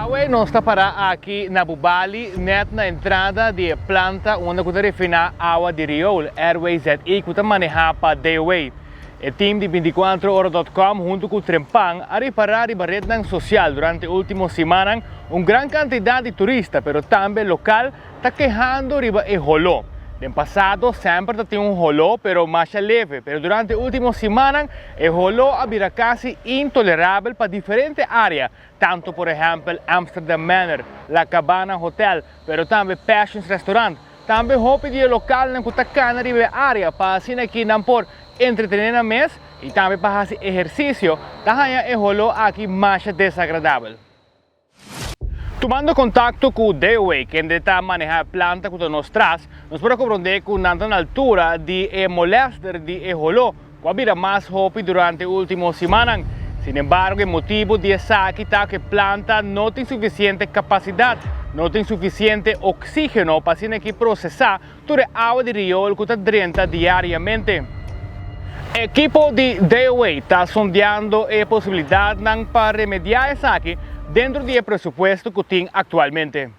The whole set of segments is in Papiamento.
Awe nos ta para aki na Bubali, net na entrada di e planta unda ku ta refiná awa di riool, RWZI, ku ta manehá pa DOW. E team di 24ora.com huntu ku Trempan a ripará riba retnan sosial durante último simannan un gran kantidat di turista pero tambe lokal ta kehando riba e holó. Den pasado semper ta tin un holó pero masha leve, pero durante último simannan e holó a bira kasi intolerabel pa diferente área, tantu por ehèmpel Amsterdam Manor, La Cabana Hotel, pero tambe Passions Restaurant. Tambe hopi di e lokalnan ku ta kana riba e área pa asina ki nan por entretené nan mes i tambe pa hasi ehersisio ta haña e holó aki masha desagradabel. Tumando kontakto ku DOW, kende ta manehá e planta ku ta nos tras, nos por a komprondé ku nan ta na altura di e molèster di e holó ku a bira mas hopi durante e último simannan. Sinembargo, e motibu di esaki ta ku e planta no tin sufisiente kapasidat, no tin sufisiente oksígeno pa asina ki prosesá tur e awa di riool ku ta drenta diariamente. Ekipo di DOW ta sondeando e posibilidatnan pa remediá esaki dentro di e presupuesto ku tin aktualmente.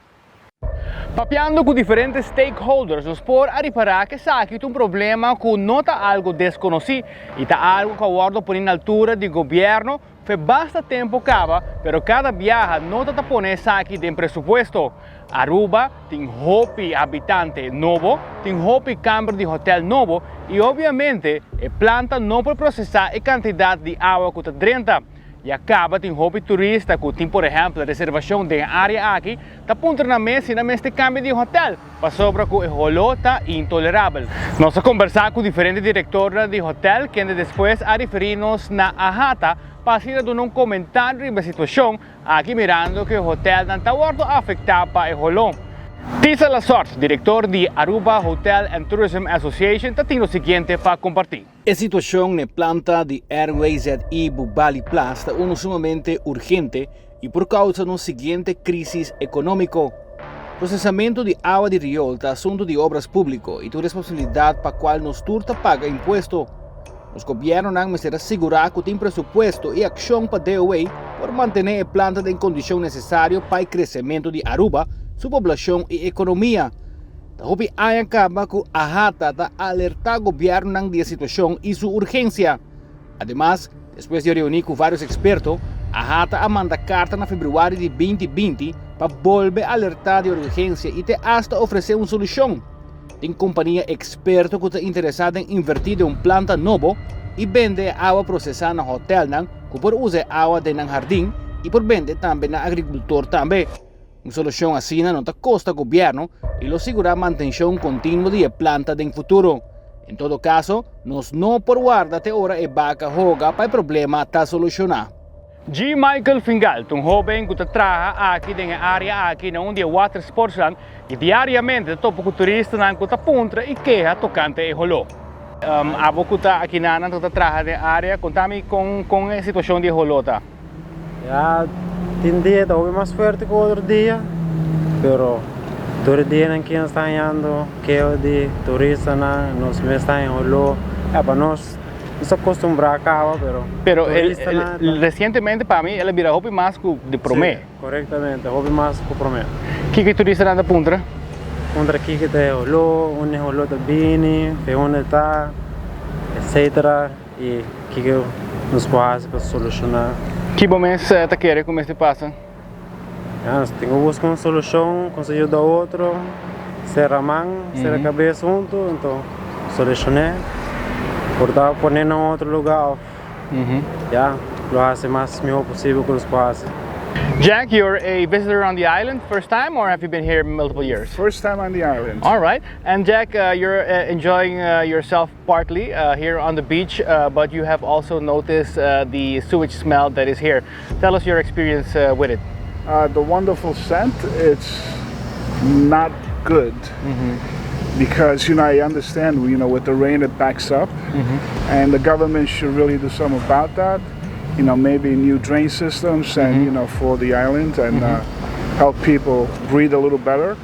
Papiando ku diferente stakeholders nos por a ripará ku esaki ta un problema ku no ta algu deskonosí i ta algu ku a wòrdu pone na altura di gobièrnu Fe basta tempo caba, pero cada biaha no ta ta pone esaki den presupuesto. Aruba tin hopi habitante nobo, tin hopi camber di hotel nobo y obviamente e planta no por procesa e cantidad di awa cu ta drenta. Ya caba tin hopi turista cu tin por ehempel reservacion den e area aki ta puntra nan mes si nan mester cambia di hotel pasobra cu e holo ta intolerabel. Nos a combersa cu diferente directornan di hotel kende despues a referi nos na AHATA pa asina duna un comentario riba e situacion aki mirando cu e hotelnan ta wordo afecta pa e holo. Tisa Lasort, director di Aruba Hotel and Tourism Association ta tin lo siguiente pa comparti. E situacion n'e planta di RWZI Bubali Plas ta uno sumamente urgente y por causa nos siguiente crisis economico. Procesamento di awa di riool ta asunto di obras publico y ta un responsabilidad pa cual nos tur ta paga impuesto. Nos gobiernonan mester a sigura cu tin presupuesto y accion pa DOW por mantene e planta den condicion necesario pa e crecemento di Aruba, su poblacion y economia. Ta hopi aña caba cu AHATA ta alerta gobiernonan di e situacion y su urgencia. Ademas, despues di a reuni cu varios experto, AHATA a manda carta na februari di 2020 pa bolbe alerta di e urgencia y te hasta ofrece un solucion. Tin compania experto cu ta interesa den inverti den un planta nobo y bende e awa procesa na hotelnan cu por usa e awa den nan hardin y por bende tambe na agricultor tambe. Un solushon asina no ta kosta gobièrnu i lo sigurá mantenshon kontinuo di e planta den futuro. En todo kaso, nos no por warda te ora e baka hoga pa e problema ta solushoná. G. Michael Fingal ta un hóben ku ta traha aki den e área aki na un di e watersportsnan i diariamente ta topa ku turistanan ku ta puntra i keha tokante e holó. Abo ku ta akinanan ku ta traha den e área, konta mi kon kon e situashon di e holó ta. Ya tin dia ta hopi mas fuerte ku otro dia, pero tur e dianan ki nos ta hañando keo di turistanan, nos mes ta haña holó. Ya pa nos, nos a kostumbrá kaba, pero Pero turistanan ta. resientemente pa mi el a bira hopi mas ku di promé. Si, korektamente, hopi mas ku promé. Kiko e turistanan ta puntra? Puntra kiko ta e holó, unda e holó ta bini, fe unda e ta, etcetera. I kiko nos por hasi pa solushoná? Ki bo mes ta kere ku mester pasa? Ya, nos tin ku buska un solushon, kon sa yuda otro, sera man, sera kabes huntu, anto solushoné. Por ta pon'é na un otro lugá òf ya, lo hasi mas mihó posibel ku nos por hasi. Jack, you're a visitor on the island, first time or have you been here multiple years? First time on the island. All right. And Jack, you're enjoying yourself partly here on the beach, but you have also noticed the sewage smell that is here. Tell us your experience with it. The wonderful scent, it's not good. Because, I understand, with the rain it backs up. And the government should really do something about that. Maybe new drain systems and, for the island and help people breathe a little better.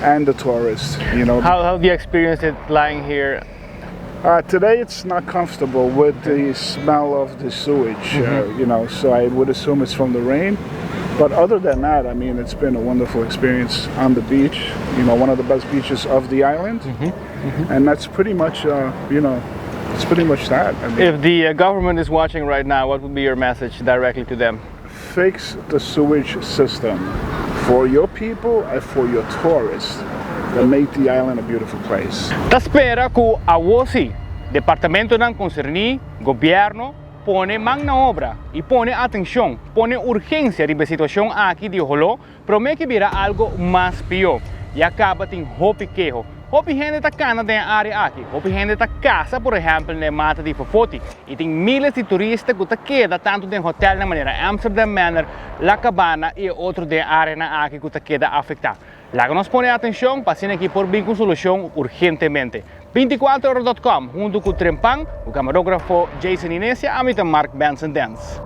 And the tourists. How do you experience it lying here? Today it's not comfortable with the smell of the sewage, so I would assume it's from the rain. But other than that, I mean, it's been a wonderful experience on the beach. One of the best beaches of the island, and that's pretty much, it's pretty much that. I mean, If the government is watching right now, what would be your message directly to them? Fix the sewage system for your people and for your tourists that make the island a beautiful place. Ta spera ku awor sí, departamentonan konserní, gobièrnu, pone man na obra i pone atenshon, pone urgensia riba e situashon aki di holó, promé ku bira algu mas pió. Ya kaba tin hopi keho. Hopi hende ta kana den e área aki. Hopi hende ta kasa, por ehèmpel, na e mata di Fofoti. I tin míles di turista ku ta keda tantu den hotèlnan manera Amsterdam Manor, La Cabana i e otro den e áreanan aki ku ta keda afektá. Laga nos pone atenshon pa asina aki por bin ku un solushon urgentemente. 24ora.com huntu ku Trempan, ku kamarógrafo Jason Inesia, ami ta Mark Benson Dens.